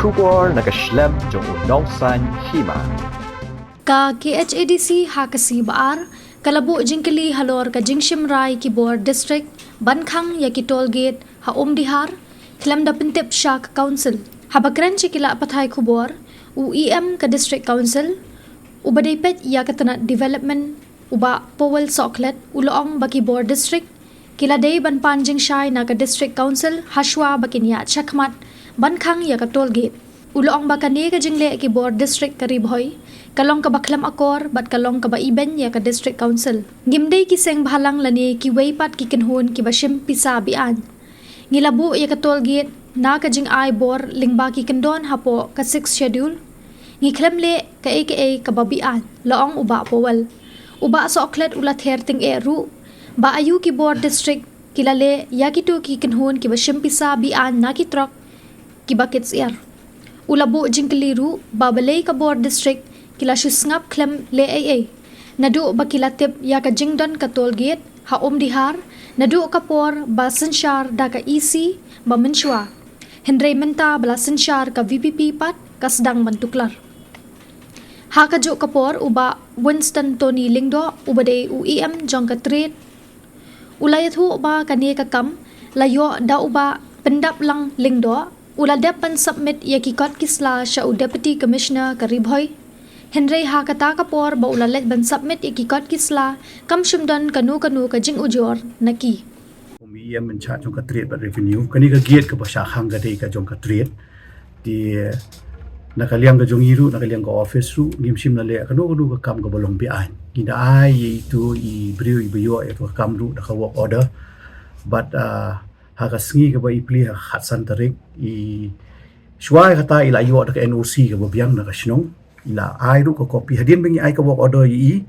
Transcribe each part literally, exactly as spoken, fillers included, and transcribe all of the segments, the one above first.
Khubor na ka shlem jong u Nongsaiñ Hima. Ka K H A D C ha ka sngi Ba-ar ka la buh jingkylli halor ka jingshim rai ki bor district ban khang ïa ki toll gate ha Umdihar khlem da pyntip sha ka council. Haba kren sha ki lad pathai khubor, u E M ka District Council, uba dei peit ïa ka tnat development, u Bah Powell Sohkhlet, u la ong ba ki bor district ki la dei ban pan jingshai na ka District Council hashwa ba kin ïaid shakhmat ban khang ïa ka toll gate. U la ong ba kane ka jingleh ki bor district ka Ri Bhoi ka long kaba khlem akor bad ka long kaba ibeiñ ïa ka District Council. Ngim dei ki seng bhalang lane kiwei pat ki kynhun kiba shim pisa be-aiñ. Ngi la buh ïa ka toll gate na ka jingai bor lyngba ki kyndon hapoh ka Sixth Schedule. Ngi khlem leh kaei kaei kaba be-aiñ, la ong u Bah Powell. U Bah Sohkhlet u la ther tyngeh ruh ba aïu ki bor district ki la leh ïa kito ki kynhun kiba shim pisa be-aiñ na ki trok kiba kit syiar. U la buh jingkylli ruh ba balei ka bor district ki la shu sngap khlem leh ei ei naduh ba ki la tip ïa ka jingdon ka toll gate ha Umdihar naduh ka por ba synshar da ka E C ba mynshuwa. Hynrei mynta ba la synshar ka V P P pat ka sdang ban tuklar. Ha kajuh ka por u Bah Winston Tony Lyngdoh, uba dei u E M jong ka Trade, u la ïathuh ba kane ka kam la ïoh da u Bah Pyndaplang Lyngdoh. U la dep ban submit ïa ki kot ki sla sha u Deputy Commissioner ka Ri Bhoi. Hynrei ha kata ka por ba u la leit ban submit ïa ki kot ki sla, kam shym don kano kano ka jingujor na ki. Kum i em in charge jong ka Trade bad Revenue, kane ka gate kaba shah khang ka dei ka jong ka Trade. Te na ka liang ka jong i ruh, na ka liang ka office ruh, ngim shym la leh kano kano ka kam kaba long be-aiñ. Ngi da ai ïa itu i briew iba ïoh ïa ka kam ruh da ka work order. Bad, ah, ha ka sngi kaba i plie ha ka khatsan tarik, i shuwa ïa kata i la ïoh da ka N O C kaba biang na ka shnong. I la ai ruh ka copy. Hadien ba ngi ai ka work order ïa i,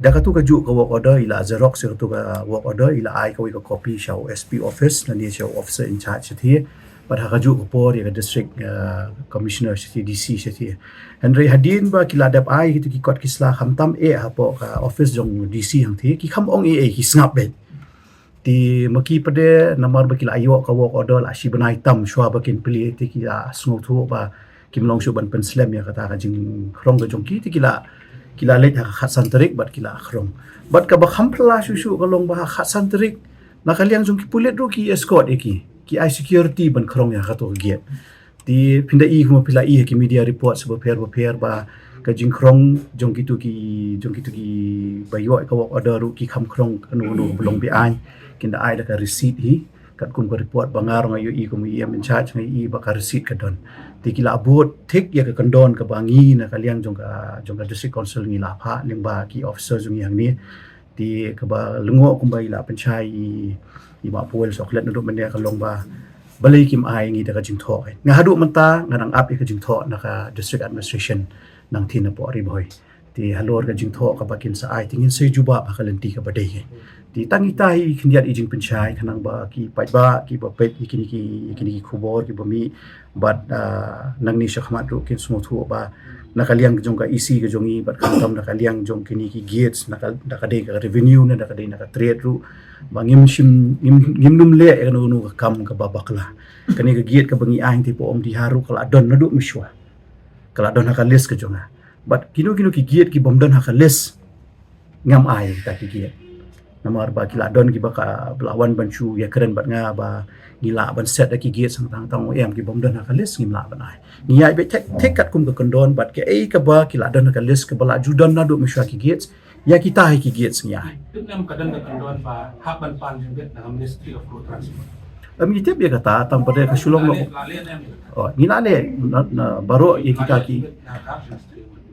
da katu kajuh ka work order i la xerox ïa katu ka work order, i la ai kawei ka copy sha u S P office lane sha u officer in charge shathie. Bad ha kajuh ka por ïa ka District, uh, Commissioner shathie, D C shathie. Hynrei hadien ba ki la dep ai kitu ki kot ki sla, khamtam eh hapoh ka office jong D C hangthie, ki kham ong ei ei, ki sngap beit. Te ma ki pat de, namar ba ki la ïoh ka work order la shi bnai tam shuwa ba kin plie, te ki la sngewthuh ba kim long shuh ban pynslem ïa kata ka jingkhrong ka jong ki, te ki la, ki la leit ha ka khatsan tarik bad ki la khrong. Bad kaba kham phylla shuh shuh ka long ba ha ka khatsan tarik, na ka liang jong ki pulit ruh ki escort ïa ki, ki ai security ban khrong ïa kato ka gate. Te phin da i, kumba phi la i ha ki media reports bapher bapher ba ka jingkhrong jong kitu ki, jong kitu kiba ïoh ka work order ruh ki kham khrong kano kano kaba long be-aiñ. Kin da ai da ka receipt hi, katkum ka report ba nga ruh nga ïohi kum i em in charge, nga ïohi ba ka receipt ka don. Te ki la bud thik ïa ka kyndon kaba ngi na ka liang jong ka, jong ka District Council ngi la phah lyngba ki officer jong ngi hangne. Te kaba lyngngoh kumba i la pynshai i, i Bah Powell Sohkhlet naduh mynne ka long ba balei kim ai ngi da ka jingthoh. Nga haduh mynta nga nang ap ïa ka jingthoh na ka District Administration nangthie napoh Ri Bhoi. Te halor ka jingthoh kaba kin sa ai te ngin sa jubab ha ka lynti kaba dei. Te tang ita hi khyndiat i jingpynshai khnang ba ki paidbah kiba peit ïa kine ki, ïa kine ki khubor kiba mih, bad, ah, nangne shakhmat ruh kin sngewthuh ba na ka liang jong ka E C ka jong i bad khamtam na ka liang jong kine ki gates, na ka, na ka dei ka revenue ne na ka dei na ka trade ruh, ba ngim shim, ngim, ngim num leh ïa kano kano ka kam kaba bakla. Kane ka gate kaba ngi ai te hapoh Umdihar ruh ka la don naduh mynshuwa. Ka la don ha ka list ka jong nga. Bad kino kino ki gate kibym don ha ka list, ngam ai kita ki gate. Namar ba ki la don kiba ka, ba la wan ban shu ïakren bad nga ba ngi lah ban set da ki gate, hangta hangta, em, kibym don ha ka list ngim lah ban ai. Ngi ai beit thik thik katkum ka kyndon bad kaei kaba ki la don ha ka list kaba la ju don naduh mynshuwa ki gate, ïa kita hi ki gate ngi ai. Tip ne em ka don ka kyndon ba hap ban pan jingbiang na ka Ministry of Road Transport? Em, ngi tip ïa kata, tang pat de ka shu long. La leh, la leh ne em ïa kata? Oh, ngi la leh, na, na, baroh ïa kita ki.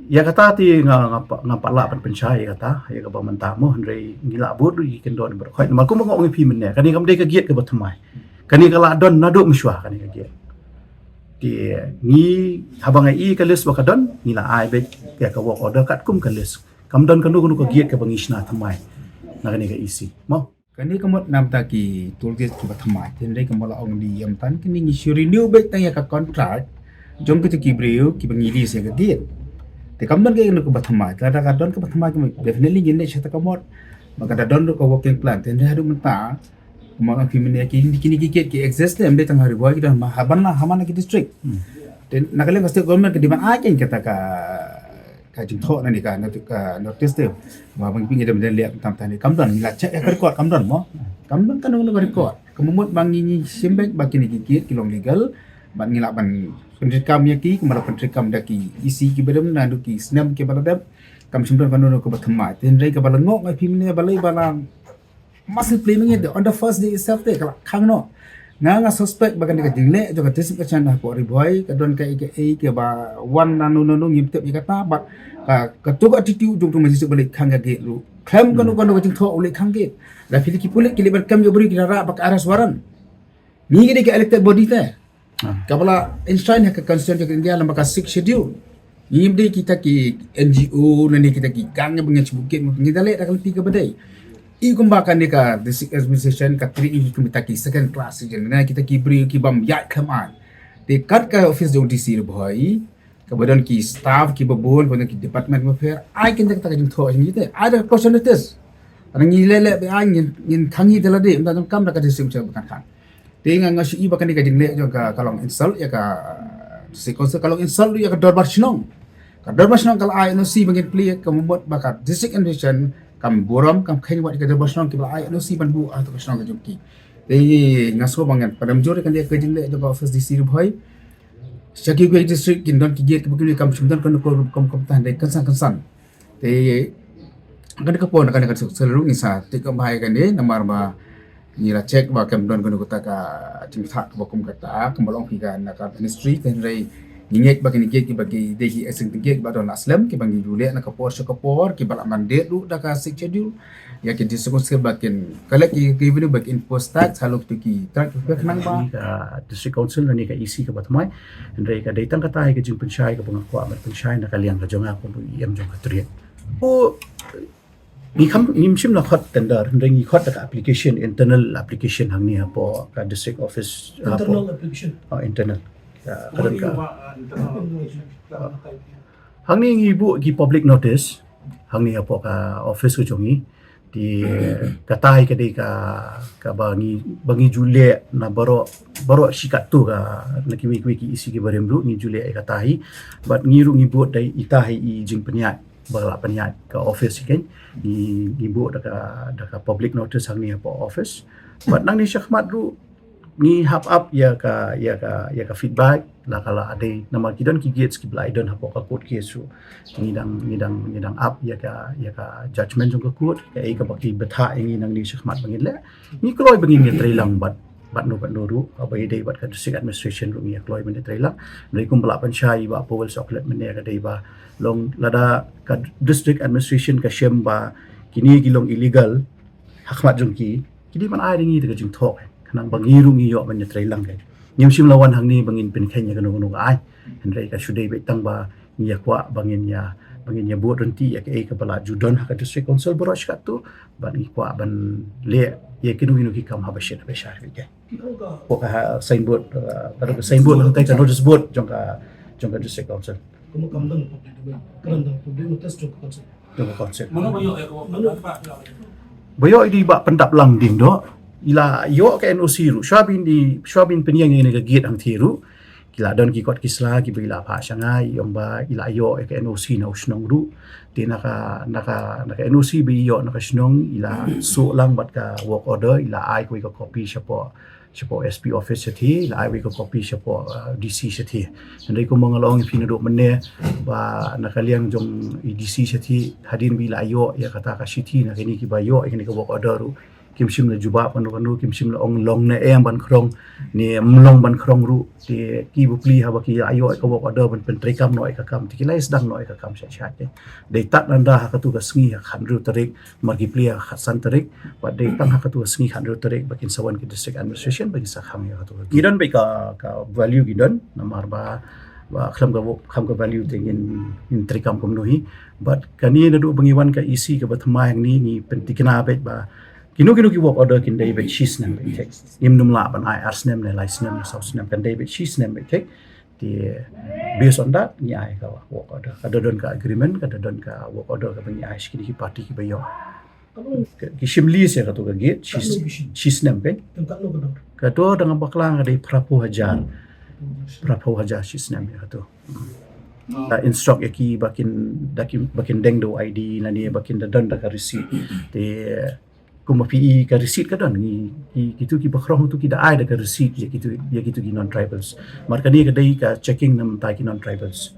Ïa kata te nga, nga pa, nga pat lah ban pynshai ïa kata, ïa kaba mynta mo, hynrei ngi la bud ruh ïa ki kyndon baroh khoit. Namar kumba nga ong ïa phi mynne, kane kam dei ka gate kaba thymmai. Kane ka la don naduh mynshuwa kane ka gate. Te ngi, haba nga i ka list ba ka don, ngi la ai beit ïa ka work order katkum ka list. Kam don kano kano ka gate kaba ngi shna thymmai na kane ka E C. Mo? Kane ka mut namar ta ki toll gate kiba thymmai. Te hynrei kumba la ong i em, tang kine ngi shu renew beit tang ïa ka contract jong kito ki briew kiba ngi lease ïa ka gate. Te kam don kano kaba thymmai. Te lada ka don kaba thymmai, definitely ngin leit sha kata ka mut. Ba ka da don ruh ka working plan. Te hynrei haduh mynta, kumba nga ong ïa phi mynne, kine ki gate ki exist ne em, dei tang ha Ri Bhoi ki don, ha ban la, ha man la ki district. Hmm. Te na ka liang ka state government ka dei ban ai kata ka, ka jingthoh na ne ka, na ka notice te. Ba ban pynjah da leh tam tang ne kam don, ngi la check ka record kam don mo. Kam don kano kano ka record. Ka mut ba ngi, ngi shim beit ba kine ki gate ki long legal. Ba ngi lah ban pyntreikam ïa ki, kumba la pyntreikam da ki E C kiba dang naduh ki snem kiba la dep. Kam shym don kano kano kaba thymmai. Te hynrei kaba la ngop nga phi mynne balei ba la massive play mynne te on the first day itself te ka la khang noh. Nga, nga suspect ba kane ka jingleh jong ka district election hapoh Ri Bhoi ka don kaei kaei kaba wan nano nano ngim tip ïa kata, but ka, kato ka attitude jong utu u Majistik ba leit khang ka gate ruh, khlem kano kano ka jingthoh u leit khang gate. La phi leit ki pulit ki leit ban kem ïa u briew ki la rah bad ka arrest warrant. Ngi ki dei ka elected body te. Kaba la enshrine ha ka Constitution of India lyngba ka Sixth Schedule. Ngim dei kita ki N G O ne kita ki gang ba ngi shu bukit, ngi da leh da ka lynti kaba dei. I kumba kane ka district administration ka treat ngi kum kita ki second class citizen, ne kita ki briew ki bym ïaid khlem aiñ. Te kat ka office jong D C Ri Bhoi, kaba don ki staff kiba bun, kaba don ki department bapher, ai kynta kata ka jingthoh jong ngi te. Ai da ka caution notice. Hynrei ngi leh leh ba ai ngin, ngin khang hi da lade, ym da jong kam da ka district ba kan khan. Te nga, nga shu i ba kane ka jingleh jong ka, ka long insult ïa ka, uh, district council, ka long insult ïa ka dorbar shnong. Ka dorbar shnong ka la ai N O C ba ngin plie, ka mut ba ka district administration kam burom, kam kheiñ wat ïa ka dorbar shnong kiba la ai N O C ban buh ha ka shnong ka jong ki. Te nga sngew ba ngan pynrem jur ïa kane ka jingleh jong ka office D C Ri Bhoi. Sha kiwei ki district kin don ki gate kiba kim, kam shym don kano kano ka bor, kam, kam tang dei kynsan kynsan. Te kane ka por, kane ka suk sel ruh ngi sa tip ka bha ïa kane, namar ba ngi la check ba kam don kano kata ka jingthoh kaba kum kata, kumba la ong phi ka na ka ministry, te hynrei ngi ngeit ba kine ki gate kiba ki dei ki existing gate kiba don la slem, kiba ngi ju leh na ka por sha ka por, kiba la mandate ruh da ka Sixth Schedule ïa ki district council ba kin collect ïa ki revenue, ba kin impose tax halor kito ki truck kiba khnang ba. Ka district council ne ka E C kaba thymmai. Hynrei ka dei tang kata hi ka jingpynshai kaba nga kwah ban pynshai na ka liang ka jong nga kum u E M jong ka Tynrai. Ko ngi kham, ngim shym la khot tender, hynrei ngi khot da ka application, internal application hangne hapoh ka district office, hapoh. Internal application. Oh, internal. Ka, ka don ka. Hangne ngi buh ki public notice hangne hapoh ka office ka jong ngi. Te kata hi ka dei ka, kaba ngi, ba ngi ju leh na baroh, baroh shi katto ka, na kiwei kiwei ki E C kiba rim ruh ngi ju leh ïa kata hi. Bad ngi ruh ngi buh da ita hi i jingpynïaid ba la pynïaid ka office hi, kan ngi, ngi buh da ka, da ka public notice hangne hapoh office. Bad nangne shakhmat ruh ngi hap ap ïa ka, ïa ka, ïa ka feedback la ka la dei, namar ki don ki gates kiba la ai don hapoh ka court case ruh. Ngi dang, ngi dang, ngi dang ap ïa ka, ïa ka judgment jong ka court, kaei kaba ki bthah ïa ngi nangne shakhmat ba ngin leh. Ngi kloi ba ngin ïatrei lang bad, bad no bad no ruh, kaba ïadei bad ka district administration ruh ngi ïa kloi ban ïatrei lang. Hynrei kumba la pynshai i Bah Powell Sohkhlieh mynne ka dei ba long lada ka district administration ka shem ba kine ki long illegal ha khmat jong ki, ki dei ban ai da ngi da ka jingthoh, khnang ba ngi ruh ngi ïoh ban ïatrei lang, kan. Ngim shym la wan hangne ba ngin pynkheiñ ïa kano kano ka aiñ. Hynrei ka shu dei beit tang ba ngi ïa kwah ba ngin ïa, ba ngin ïa bud ryntih ïa kaei kaba la ju don ha ka district council baroh shi katto, bad ngi kwah ban leh ïa kino kino ki kam haba shit haba shai, kan. Ko ka ha signboard, uh, ka dei ka signboard, hangtai ka notice board jong ka, jong ka district council. Kumno kam don public domain, kam don public notice jong ka council. Jong ka council. Mano ba ïoh ïa ka wak, mano ba ïoh ïa ka wak? Ba ïoh i dei ba pyndap lang ding doh. I la ïoh ka N O C ruh. Shwa ban i, shwa ban pynïeng ïa kane ka gate hangtei ruh, ki la don ki kot ki sla kiba i la phah sha nga, i ong ba i la ïoh ïa ka N O C na u shnong ruh. Te na ka, na ka, na ka N O C ba i ïoh na ka shnong, i la shu lang bad ka work order, i la ai kawei ka copy shapoh, shapoh S P office shathie, i la ai kawei ka copy shapoh, uh, D C shathie. Hynrei kumba nga la ong ïa phi naduh mynne ba na ka liang jong i D C shathie, hadien ba i la ïoh ïa kata ka shithi na kine kiba ïoh ïa kane ka work order ruh, kim shym la jubab kano kano, kim shym la ong long ne em ban khrong ne ym long ban khrong ruh. Te ki bapli haba ki la ïoh ïa ka work order ban pyntreikam noh ïa ka kam, te ki la ïa sdang noh ïa ka kam sha sha te. Dei tad nangta ha katu ka sngi ha ka khathynriew tarik, mar ki plie ha ka khatsan tarik, bad dei tang ha katu ka sngi khathynriew tarik ba kin sa wan ki district administration ba kin sa khang ïa katu ka. Ngi don beit ka, ka value ngi don, namar ba, ba khlem ka, khlem ka value te ngin, ngin treikam kumno hi. Bad kane naduh ba ngi wan ka E C kaba thymmai hangne ngi pynthikna beit ba kino kino ki work order kin dei beit shi snem beit thik. Ngim nym lah ban ai ar snem ne lai snem ne saw snem, kan dei beit shi snem beit thik. Te based on that ngi ai ka work order. Ka da don ka agreement, ka da don ka work order kaba ngi ai sha kine ki party kiba ïoh. Ki shim lease ïa katu ka gate shi, shi snem, kan. Ka dor da nga bakla nga dei phra phew hajar. Phra phew hajar shi snem ïa katu. Instruct ïa ki ba kin da ki ba kin deng da u I D lane ba kin da don da ka receipt. Te kumba phi i ka receipt ka don ngi, ki kitu ki bakhraw tu ki da ai da ka receipt ïa kitu, ïa kitu ki non tribals. Mar kane ka dei ka checking na mynta ki non tribals.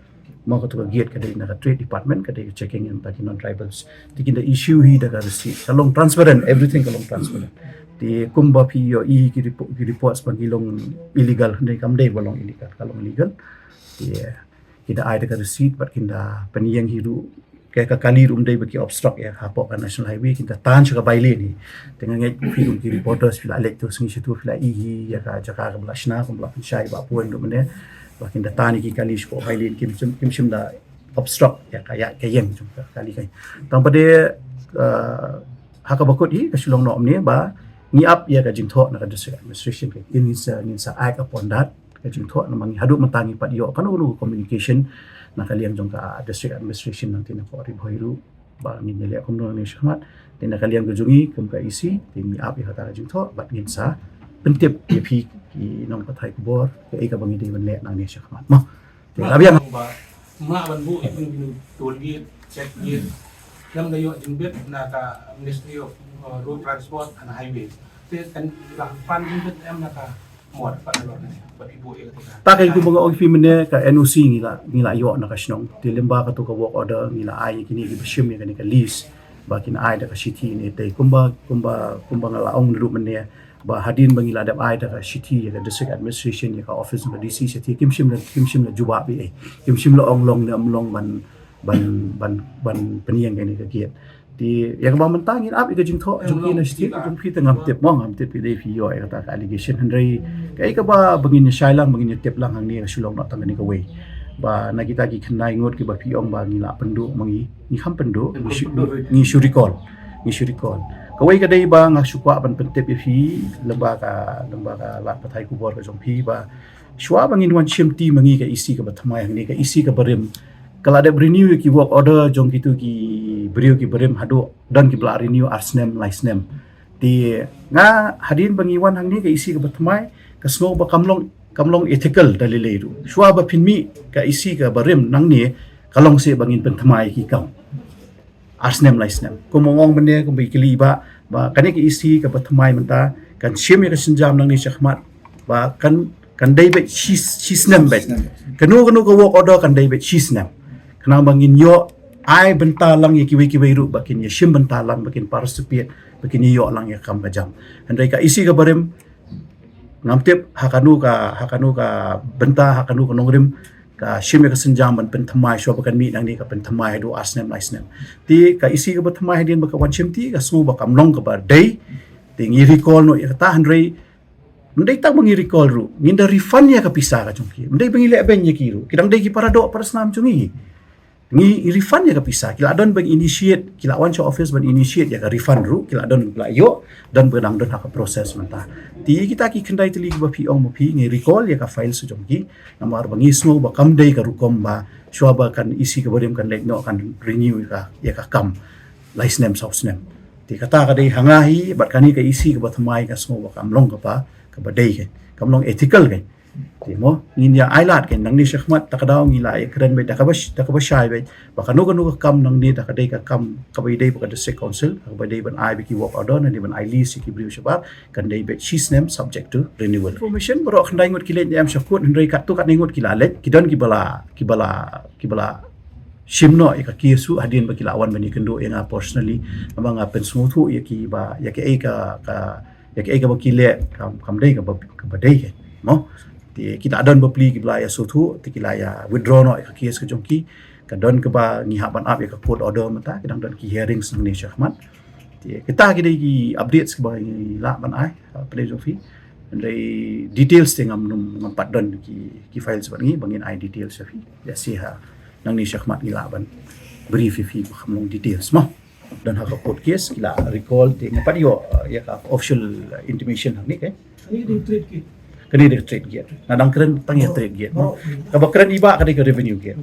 Mo katu ka gate ka dei na ka trade department, ka dei ka checking na mynta ki non tribals. Te kin da issue hi da ka receipt. Ka long transparent, everything ka long transparent. Te kumba phi ïohi ki reports ba ngi long illegal, hynrei kam dei ba long illegal, ka long legal. Te ki da ai da ka receipt bad kin da pynïeng hi ruh. Ka kali ruh ym dei ba ki obstruct ïa ka hapoh ka national highway, kin da tan sha ka bylane hi. Te nga ngeit phi ruh ki reporters phi la leit tu sngi shitu phi la i hi ïa ka jaka kaba la shna kumba la pynshai ba pun ruh mynne. Ba kin da tan ïa ki kali shapoh bylane, kim shym, kim shym da obstruct ïa ka, ïa ka ïeng jong ka kali ka. Tang pat de ha kaba kut hi ka shu long noh mynne ba ngi ap ïa ka jingthoh na ka district administration. Ngin sa, ngin sa act upon that. Ka jingthoh namar ngi haduh mynta ngi pat ïoh kano kano communication na ka liang jong ka district administration nangta na pdeng Ri Bhoi ruh ba ngin ïaleh kumno nangne shakhmat. Te na ka liang ka jong ngi kum ka E C te ngi ap ïa kata ka jingthoh bad ngin sa pyntip ïa phi ki nongpathai khubor kaei kaba ngi dei ban leh nangne shakhmat. Mo. Te la biang ba ma ban buh ïa phi toll gate, check gate. Lam da ïoh jingbit na ka Ministry of Road Transport and Highways. Te kan ba pan jingbit em na ka Ta ka kum ba nga ong phi mynne ka N O C ngi la, ngi la ïoh na ka shnong. Te lyngba katu ka work order ngi la ai kine ki ba shim ïa kane ka lease ba kin ai da ka shithi ne te kumba, kumba, kumba nga la ong ruh mynne ba hadien ba ngi la dep ai da ka shithi ïa ka district administration ïa ka office ka D C shithi kim shym la, kim shym la jubab ei. Kim shym la ong long ne ym long ban, ban, ban, ban pynïeng kane ka gate. Te ïa kaba mynta ngin ap ïa ka jingthoh jong ki na state jong phi te ngam tip mo, ngam tip ïa dei phi ïoh ïa kata ka allegation hynrei kaei kaba ba ngin ïa shai lang ba ngin ïa tip lang hangne ka shu long noh tang kane kawei. Ba na kita ki khyndai ngut kiba phi ong ba ngi la pynduh ma ngi, ngi kham pynduh, ngi shu, ngi shu recall, ngi shu recall. Kawei ka dei ba nga shu kwah ban pyntip ïa phi lyngba ka, lyngba ka lad pathai khubor ka jong phi ba shuwa ba ngin wan shim ti ma ngi ka E C kaba thymmai hangne, ka E C kaba rim ka la dep renew ïa ki work order jong kitu ki briew kiba rim haduh don kiba la renew ar snem lai snem. Te nga hadien ba ngi wan hangne ka E C kaba thymmai ka sngew ba kam long, kam long ethical da lei lei ruh. Shuwa ba phin mih ka E C kaba rim nangne ka long seh ba ngin pynthymmai ki kam ar snem lai snem. Kum nga ong mynne kum ba i kylli ba, ba kane ka E C kaba thymmai mynta kan shim ïa ka sienjam nangne shakhmat ba kan, kan dei beit shi, shi snem beit. Kano kano ka work order kan dei beit shi snem. Khnang ba ngin ïoh ai bynta lang ïa kiwei kiwei ruh ba kin ïa shim bynta lang ba kin participate ba kin ïoh lang ïa ka kam ka jam. Hynrei ka E C kaba rim ngam tip ha kano ka, ha kano ka bynta, ha kano ka nongrim ka shim ïa ka sienjam ban pynthymmai shuwa ba kan mih nangne ka pynthymmai haduh ar snem lai snem. Te ka E C kaba thymmai hadien ba ka wan shim ti ka sngew ba kam long kaba dei. Te ngi recall noh ïa kata hynrei ym dei tang ba ngi recall ruh, ngin da refund ïa ka pisa ka jong ki. Ym dei ba ngi leh beiñ ïa ki ruh, ki dang dei ki para doh para snam jong ngi. Ngi refund ïa ka pisa, ki la don ban initiate, ki la wan sha office ban initiate ïa ka refund ruh, ki la don, la ïoh, don ba dang don ha ka process mynta. Te kita ki khyndai tylli kiba phi ong ma phi ngi recall ïa ka files jong ki. Namar ba ngi sngew ba kam dei ka rukom ba shuwa ba kan E C kaba rim kan leit noh kan renew ïa ka, ïa ka kam lai snem saw snem. Te kata ka dei ha nga hi bad kane ka E C kaba thymmai ka sngew ba kam long kaba, kaba dei ka, kam long ethical ka. Te mo, ngin ïa ai lad ka nangne shakhmat, ta ka daw ngi la ïa kren beit da kaba, da kaba shai beit ba kano kano ka kam nangne da ka dei ka kam kaba ïadei bad ka district council, kaba dei ban ai beit ki work order, nangne ban ai lease ïa ki briew shabar, kan dei beit shi snem subject to renewal. Information baroh khyndai ngut ki leit ne em sha court hynrei katto katne ngut ki la leit, ki don kiba la, kiba la, kiba la shim noh ïa ka case ruh hadien ba ki la wan ban ïakynduh ïa nga personally. Namar nga pynsngewthuh ïa ki ba ïa kaei ka, ka ïa kaei kaba ki leh kam, kam dei kaba, kaba dei ka mo. Te ki la don bapli kiba la ïa sngewthuh te ki la ïa withdraw noh ïa ka case ka jong ki. Ka don kaba ngi hap ban ap ïa ka court order mynta, ki dang don ki hearings nangne shakhmat. Te kita ki dei ki updates kiba ngi lah ban ai ha pdeng jong phi. Hynrei details te ngam, ngam pat don ki, ki files bad ngi ba ngin ai details ïa phi. Ïa shi ha nangne shakhmat ngi lah ban brief ïa phi ba kham long details mo. Don ha ka court case ki la recall te ngam pat ïoh ïa ka official intimation hangne ka. Kane dei trade gate. Nga dang kren tang ïa trade gate mo. Kaba kren i Bah ka dei ka revenue gate.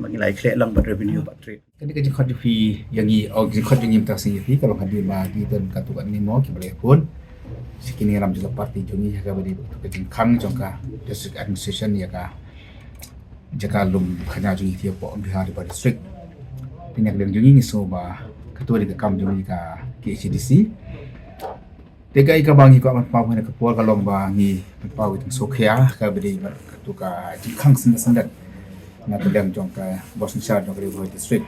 Ba ngi la ïa khleh lang bad revenue bad trade. Kane ka jingkhot jong phi ïa ngi, oh, jingkhot jong ngi mynta ka sngi ïa phi ka long hadien ba ki don katto katne mo kiba la ïakhun. Shi kine ram jong ka party jong ngi ha kaba dei bad ka jingkhang jong ka district administration ïa ka jaka lum khajna jong ngi hapoh Umdihar Ri Bhoi District. Te na ka liang jong ngi ngi sngew ba kato ka dei ka kam jong ngi ka K H A D C. Te kaei kaba ngi kwah ban pynpaw ha kane ka por ka long ba ngi pynpaw ïa ka jingsngewkhia kaba dei bad kato ka jingkhang syndet syndet na ka liang jong ka bor synshar jong ka Ri Bhoi District.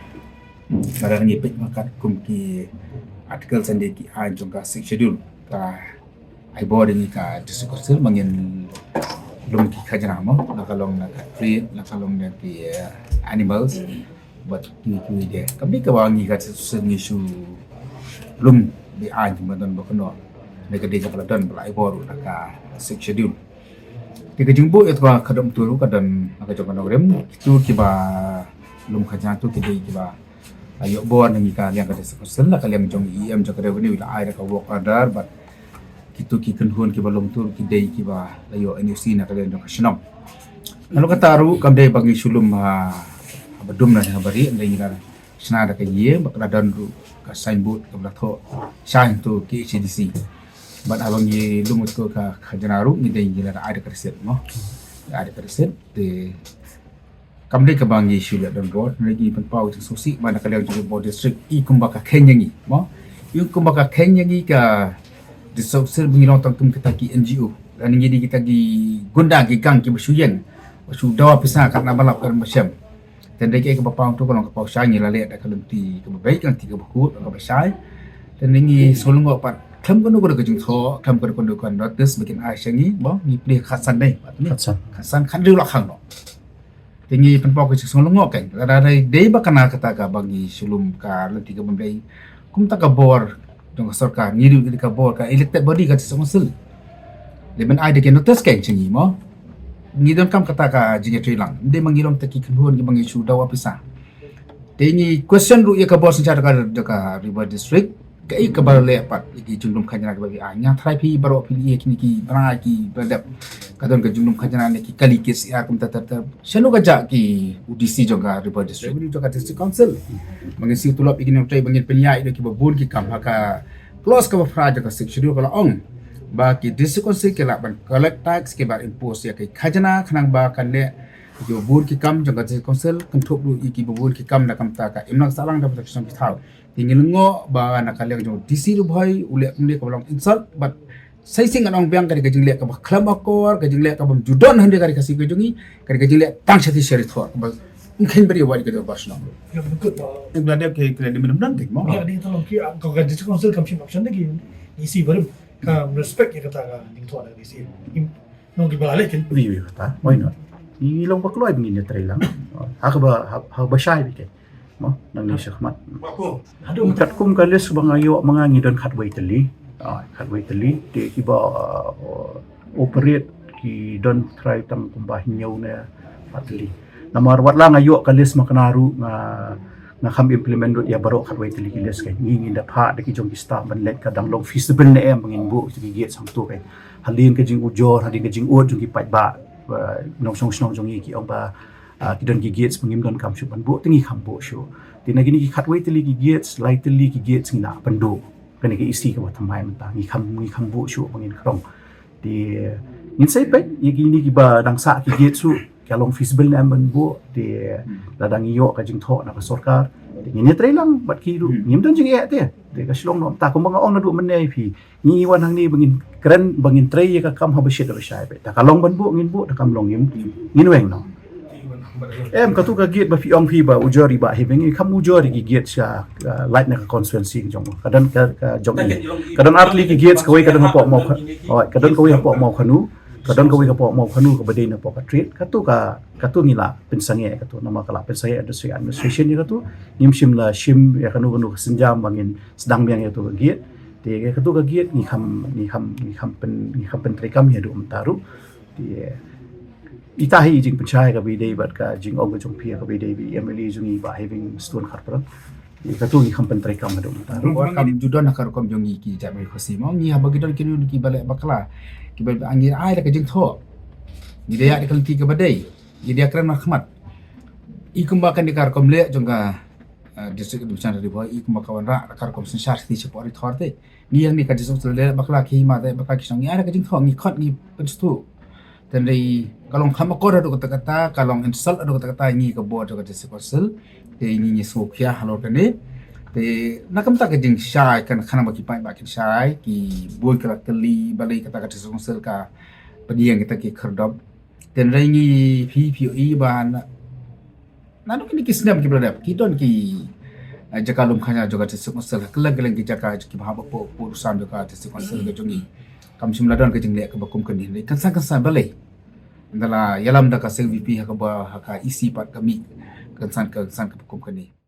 Lada ngi peit mangkat kum ki article san dei ki aiñ jong ka Sixth Schedule, ka ai bor ïa ngi ka District Council ba ngin lum ki khajna mo, la ka long na ka trade, la ka long na ki, eh, animals, bad ki ki de. Kam dei kaba ngi ka District Council ngi shu lum da ki aiñ ba don ba kynnoh. Na ka dei kaba la don ba la ai bor na ka Sixth Schedule. Te ka jingbuh ïa kaba ka dom tu ka don na ka jong ka nongrim, kitu kiba lum khajna tu ki dei kiba la ïoh bor na ngi ka liang ka District Council, na ka liang jong E M jong ka revenue la ai da ka work order, bad kitu ki kynhun kiba lum tu ki dei kiba la ïoh N O C na ka liang jong ka shnong. Nalor kata ruh kam dei ba ngi shu lum ha, ha ba dum na ha ba rieh, ngi la shna da ka ïing, ba ka la don ruh ka signboard kaba la thoh shaiñ tu K H A D C. Bad haba ngi lum tu ka khajna ruh ngi dei ngi la da ai da ka receipt mo. Ai da ka receipt te kam dei kaba ngi shu leh donbor, ngi pynpaw jingsngewsih ba na ka liang jong ka Ri Bhoi District i kumba ka kheiñ ïa ngi mo. I kumba ka kheiñ ïa ngi ka District Council ba ngi long tang kum kita ki N G O. Lane ngi dei kita ki gunda ki gang kiba shu ïeng, ba shu dawa pisa katba la lap katba shem. Te dei kaei kaba paw tu ka long ka paw shaiñ, ngi la leh da ka lynti kaba beit, ka lynti kaba khuid, kaba shai. Te ngi sngewlyngngoh pat khlem kano kano ka jingthoh, khlem kano kano ka notice ba kin ai sha ngi, ba ngi plie khatsan dei. Khatsan. Khatsan, khathynriew lakhang noh. Te ngi pynpaw ka jingsngew lyngngoh kein. Lada dei, dei ba kane kata kaba ngi shu lum ka lynti kaba ym dei, kumta ka bor jong ka sorkar, ngi ruh ka bor ka elected body ka District Council. Dei ban ai da ka notice kein sha ngi mo. Ngi donkam kata ka jingïatreilang. Ym dei ma ngi long ta ki kynhun kiba ngi shu dawa pisa. Te ngi question ruh ïa ka bor synshar ka, ka Ri Bhoi District. Kaei kaba leh pat ïa ki jinglum khajna kiba phi ai. Nga tharai phi baroh phi ïa kine kiba la dep. Ka don ka jinglum khajna ne ki kali K C R kumta ter ter. Shano ka jah ki U D C jong ka Ri Bhoi District, jong ka District Council, ba ngin siew tulop ïa kine ki, ba ngin pynïaid ïa kiba bun ki kam. Ha ka clause kaba phra jong ka Sixth Schedule ka la ong ba ki District Council ki lah ban collect tax, ki ban impose ïa ki khajna, khnang ba kan leh kiba bun ki kam jong ka District Council, kynthup ruh ïa kiba bun ki kam na ka bynta ka imlang sahlang da bynta ka shnong ki thaw. Te ngi lyngngoh ba na ka liang jong u D C Ri Bhoi u leh kumne kaba long insult, bad sa shisien ngan ong biang ka dei ka jingleh kaba khlem akor, ka jingleh kaba ym ju don hynrei ka dei ka shisien ka jong ngi, ka dei ka jingleh tang sha ti sha ri thor kaba ym kheiñ bad ïa wat ïa ka dei ba shnong. Ïa, ba kut ba. Ïa, ba dei ka, ka dei minimum don tik mo. Ïa, dei tang ki, ah, ka, ka District Council kam shim option da ki, isi barim ka respect ïa kata ka jingthoh da ki isi. Im, nong ki ba la leh kin. Wi, wi, kata. Why not? Ngi long ba kloi ba ngin ïa trei lang. Ha kaba, ha, ha ba shai bikei. Mo, nangne shakhmat. Katkum ka list ba nga ïoh ma nga ngi don khatwei tylli. Ah, khatwei tylli. Te kiba, uh, operate ki don trai tang kumba hynñiew ne phra tylli. Namar wat la nga ïoh ka list ma kane ruh nga, nga kham implement lut ïa baroh khatwei tylli ki list kein. Ngi ngin da phah da ki jong ki staff ban leit ka dang long feasible ne em ba ngin buh ki gates hangto kein. Hadien ka jingujor, hadien ka jingud jong ki paidbah, uh, nongshong shnong jong ngi ki ong ba, ah, ki don ki gates ba ngim donkam shuh ban buh, te ngi kham buh shuh. Te na kine ki khatwei tylli ki gates, lai tylli ki gates ngi la pynduh. Kane ka isi kaba thymmai mynta, ngi kham, ngi kham buh shuh ba ngin khrong. Te ngin sa peit ïa kine kiba dang sah ki gates shuh, ka long feasible ne em ban buh, te lada ngi ïoh ka jingthoh na ka sorkar, te ngin ïa trei lang bad ki ruh, ngim don jingeh te. Te ka shlong noh, ta kumba nga ong naduh mynne ïa phi, ngi wan hangne ba ngin kren, ba ngin trei ïa ka kam haba shit haba shai beit. Ta ka long ban buh ngin buh, ta kam long ngin, ngin weng noh. Em, katu ka gate ba phi ong phi ba ujor i Bah Heaving, ngi kham ujor ïa ki gate sha, uh, lait na ka constituency jong ka don ka, ka jong i. Ka don ar tylli ki gates, kawei ka don hapoh Maw Kha-, oh, ka don kawei hapoh Mawkhanu, ka don kawei hapoh Mawkhanu kaba dei na poh ka trade. Katu ka, katu ngi la pynsangeh katu, namar ka la pynsangeh district administration ïa katu. Ngim shym la shim ïa kano kano ka sienjam ba ngin sdang biang ïa katu ka gate. Te ïa katu ka gate ngi kham, ngi kham, ngi kham pyn, ngi kham pyntreikam ïa haduh mynta ruh. Te ita hi i jingpynshai kaba ïadei bad ka jingong ka jong phi kaba ïadei bad i M L A jong ngi Bah Heaving Stone Kharpran. Te katu ngi kham pyntreikam haduh mynta ruh. Ruh kam ju don ha ka rukom jong ngi ki jait bynriew Khasi mo, ngi haba ki don ki ruh kiba leh bakla, kiba ngi ai da ka jingthoh, ngi da ïa da ka lynti kaba dei, ngi da ïa kren markhmat. I kumba kane ka rukom leh jong ka District Administration Ri Bhoi i kumba ka wanrah ka rukom synshar shisha shapoh Ri Thor te. Ngi ïa ngi ka District Council leh bakla ki hima te bakla ki shong ngi ai ka jingthoh ngi khot ngi pynsthu. Tang dei ka long kham akor haduh katta katta, ka long insult haduh katta katta ïa ngi ka board jong ka District Council. Te ngi ngi sngewkhia halor kane. Te na ka bynta ka jingshai kan khana ba ki paidbah kin shai ki bun ki la kylli balei kata ka District Council ka pynïeng kita ki khyrdop. Tang dei ngi phi phi ïohi ba na naduh kine ki snem kiba la dep ki don ki jaka lum khana jong ka District Council ha kylleng kylleng ki jaka kiba hap hapoh pud u sam jong ka District Council ka jong ngi. Kam shym la don ka jingleh kaba kum kane. Kynsan kynsan balei? Ynda la ïalam da ka seng VP ha kaba ha ka EC pat ka mih kynsan kynsan kaba kum kane.